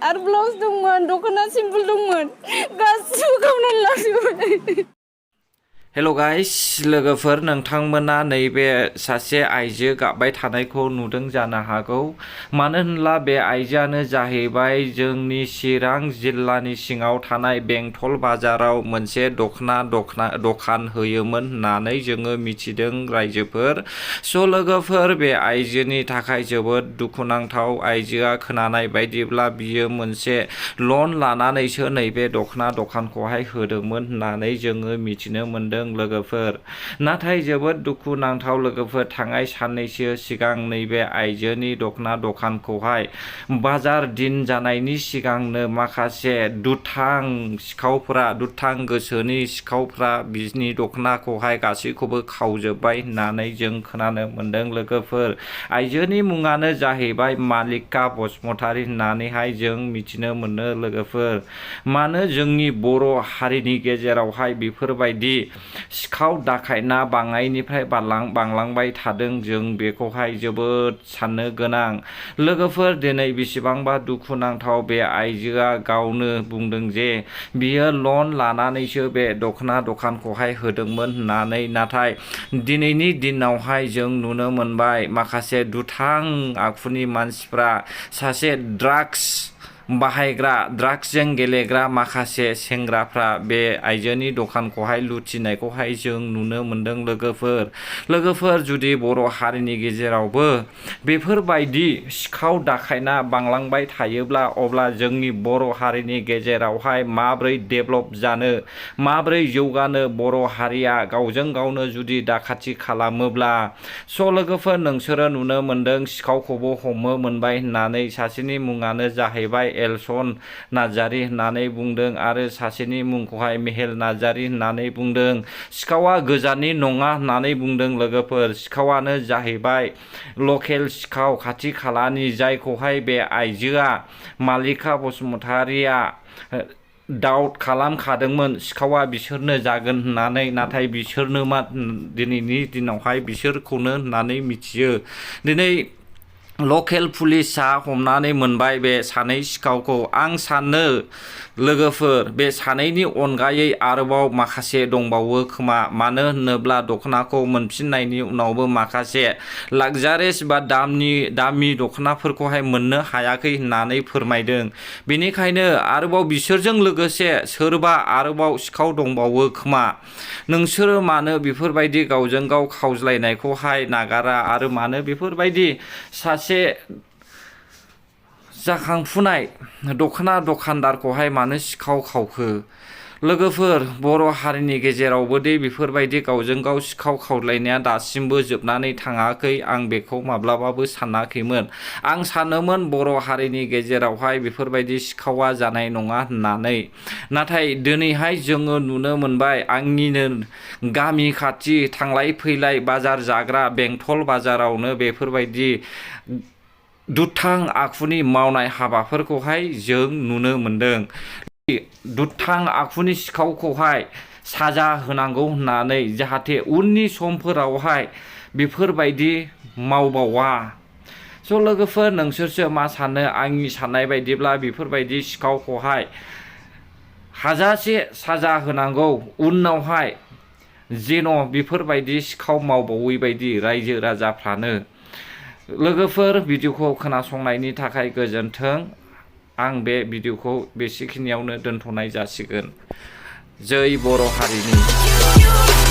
आरो ब्लाउस दंमोन दख'ना सिम्पोल दंमोन गासिबो गावनानै लाजोबबाय। हेल' गाइस, लोगोफोर, नोंथांमोना नैबे सासे आइजो गाबबाय थानायखौ नुदों जानो हागौ। मानो होनब्ला बे आइजोआनो जाहैबाय जोंनि चिरां जिल्लानि सिङाव थानाय बेंटल बाजाराव मोनसे दखान होयोमोन होननानै जोङो मिथिदों रायजोफोर। स' लोगोफोर, बे आइजोनि थाखाय जोबोद दुखुनांथाव। आइजोआ खोनानाय बायदिब्ला बियो मोनसे लन लानानैसो नैबे दखानखौहाय होदोंमोन होननानै जोङो मिथिनो मोनदों लोगोफोर। नाथाय जोबोद दुखुनांथाव लोगोफोर, थांनाय साननैसो सिगां नैबे आइजोनि दखानखौहाय बाजार दिन जानायनि सिगांनो माखासे दुथां गोसोनि सिखावफ्रा बिनि दख'नाखौहाय गासैखौबो खावजोब्बाय होननानै जों खोनानो मोनदों लोगोफोर। आइजोनि मुङानो जाहैबाय मालिका बसुमतारी होननानैहाय जों मिथिनो मोनो लोगोफोर। मानो जोंनि बर' हारिनि गेजेरावहाय बेफोरबायदि सिखाव दाखायना बाङायनिफ्राय बांलांबाय थादों, जों बेखौहाय जोबोद साननो गोनां लोगोफोर। दिनै बेसेबांबा दुखुनांथाव, बे आइजोआ गावनो बुंदों जे बियो लन लानानैसो बे दखानखौहाय होदोंमोन होननानै। नाथाय दिनैनि दिनावहाय जों नुनो मोनबाय माखासे दुथां आखुनि मानसिफ्रा सासे ड्राग्सजों गेलेग्रा माखासे सेंग्राफ्रा बे आइजोनि दखानखौहाय लुथिनायखौहाय जों नुनो मोनदों लोगोफोर। जुदि बर' हारिनि गेजेरावबो बेफोरबायदि सिखाव दाखायना बांलांबाय थायोब्ला, अब्ला जोंनि बर' हारिनि गेजेरावहाय माब्रै डेभेलप जानो, माब्रै जौगानो बर' हारिया गावजों गावनो जुदि दाखाथि खालामोब्ला। स' लोगोफोर, नोंसोरो नुनो मोनदों सिखावखौबो हमनो मोनबाय होननानै। सासेनि मुङानो जाहैबाय एलसन नार्जारी होननानै बुंदों आरो सासेनि मुंखौहाय मेहेल नार्जारी होननानै बुंदों। सिखावा गोजाननि नङा होननानै बुंदों लोगोफोर। सिखावानो जाहैबाय लकेल सिखाव, खाथि खालानि, जायखौहाय बे आइजोआ मालिका बसुमतारीया डाउट खालामखादोंमोन सिखावा बिसोरनो जागोन होननानै। नाथाय बिसोरनो मा दिनैनि दिनावहाय बिसोरखौनो होननानै मिथियो। दिनै लकेल पुलिसा हमनानै मोनबाय बे सानै सिखावखौ। आं सानो लोगोफोर, बे सानैनि अनगायै आरोबाव माखासे दंबावो खोमा। मानो होनोब्ला दख'नाखौ मोनफिननायनि उनावबो माखासे लाक्जारिस बा दामि दख'नाफोरखौहाय मोननो हायाखै होननानै फोरमायदों। बेनिखायनो आरोबाव बिसोरजों लोगोसे सोरबा आरोबाव सिखाव दंबावो खोमा। नोंसोरो मानो बेफोरबायदि गावजों गाव खावज्लायनायखौहाय नागारा, आरो मानो बेफोरबायदि सासे जाखांफुनाय दखानदारखौहाय मानो सिखाव खावखो? लोगोफोर, बर' हारिनि गेजेरावबो दि बेफोरबायदि गावजों गाव सिखाव खावलायनाया दासिमबो जोबनानै थाङाखै, आं बेखौ माब्लाबाबो सानाखैमोन। आं सानोमोन बर' हारिनि गेजेरावहाय बेफोरबायदि सिखावा जानाय नङा होननानै। नाथाय दिनैहाय जोङो नुनो मोनबाय, आंनिनो गामि खाथि थांलाय फैलाय बाजार जाग्रा बेंटल बाजारावनो बेफोरबायदि दुथां आखुनि मावनाय हाबाफोरखौहाय जों नुनो मोनदों। दुथां आखुनि सिखावखौहाय साजा होनांगौ होननानै, जाहाथे उननि समफोरावहाय बेफोरबायदि मावबावा। स' लोगोफोर, नोंसोरसो मा सानो? आंनि साननाय बायदिब्ला बेफोरबायदि सिखावखौहाय हाजासे साजा होनांगौ, उनावहाय जेन' बेफोरबायदि सिखाव मावबावै बायदि रायजो राजाफ्रानो। लोगोफोर, भिडिअखौ खोनासंनायनि थाखाय गोजोन्थों। आं बे भिडिअखौ बेसेखिनियावनो दोनथ'नाय जासिगोन। जै बर' हारिनि।